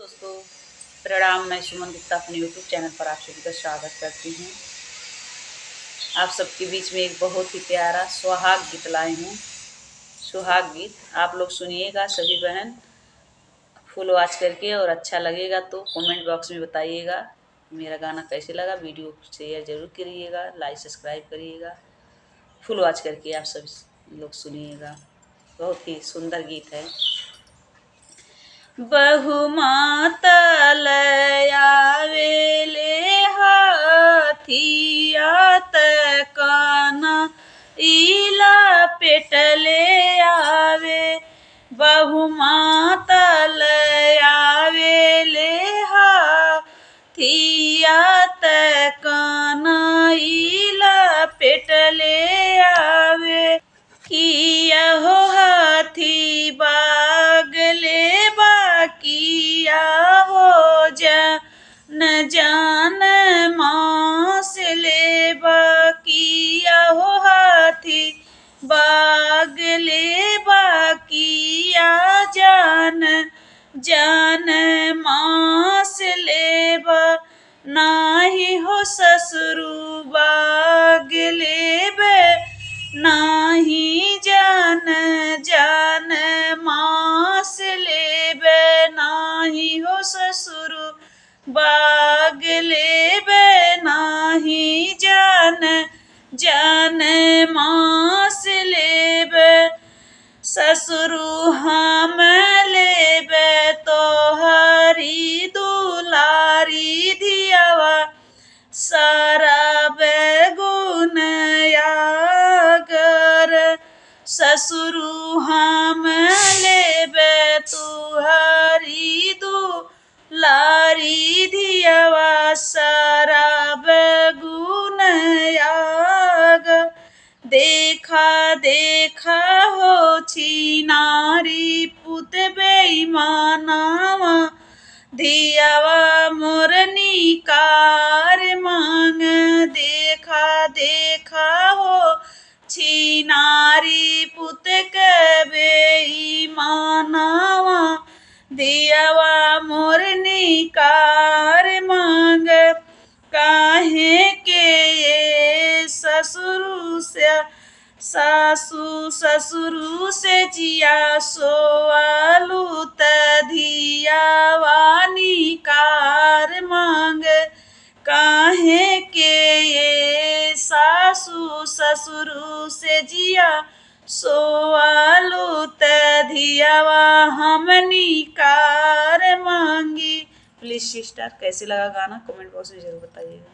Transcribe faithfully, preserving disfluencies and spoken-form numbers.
दोस्तों, प्रणाम। मैं सुमन गुप्ता अपने YouTube चैनल पर आप सभी का स्वागत करती हूँ। आप सबके बीच में एक बहुत ही प्यारा सुहाग गीत लाई हूँ। सुहाग गीत आप लोग सुनिएगा सभी बहन, फुल वॉच करके, और अच्छा लगेगा तो कमेंट बॉक्स में बताइएगा मेरा गाना कैसे लगा। वीडियो शेयर जरूर करिएगा, लाइक सब्सक्राइब करिएगा, फुल वॉच करके आप सब लोग सुनिएगा। बहुत ही सुंदर गीत है। बहुमातल आवेले हाथिया त काना इला पेटले आवे। बहुमातल आवेले हाथिया त काना इला पेटले आवे। किया हो हाथी बाग ले बा, किया हो जान जान मास ले बा, किया हो हाथी बाग ले बा, किया जान जान मास ले बा। नाही हो ससुरू बाग लेबे, नाही जान जान मास लेबे, नाही हो ससुरू बाग लेबे, नाही जान जान मास लेबे। ससुरू हम लेबे तोहरी दुलारी धियावा, सारा बेगुन यागर। ससुरू हम लेबे तोहरी दुलारी धियावा, सारा बेगुन यागर। देखा देखा हो छिनारी पुत बेईमानावा, धियावा मोर निकार मांग। देखा देखा हो छिनारी पुत के बेईमानावा, धियावा मोर निकार मांग। काहे के ये ससुरू से, सासू ससुरू से जिया सोआलू त धियावा निकार मांग। काहे के ये सासू ससुरू से जिया सोआलू त धियावा हम निकार मांगी। प्लीज सिस्टर, कैसे लगा गाना, कमेंट बॉक्स में जरूर बताइएगा।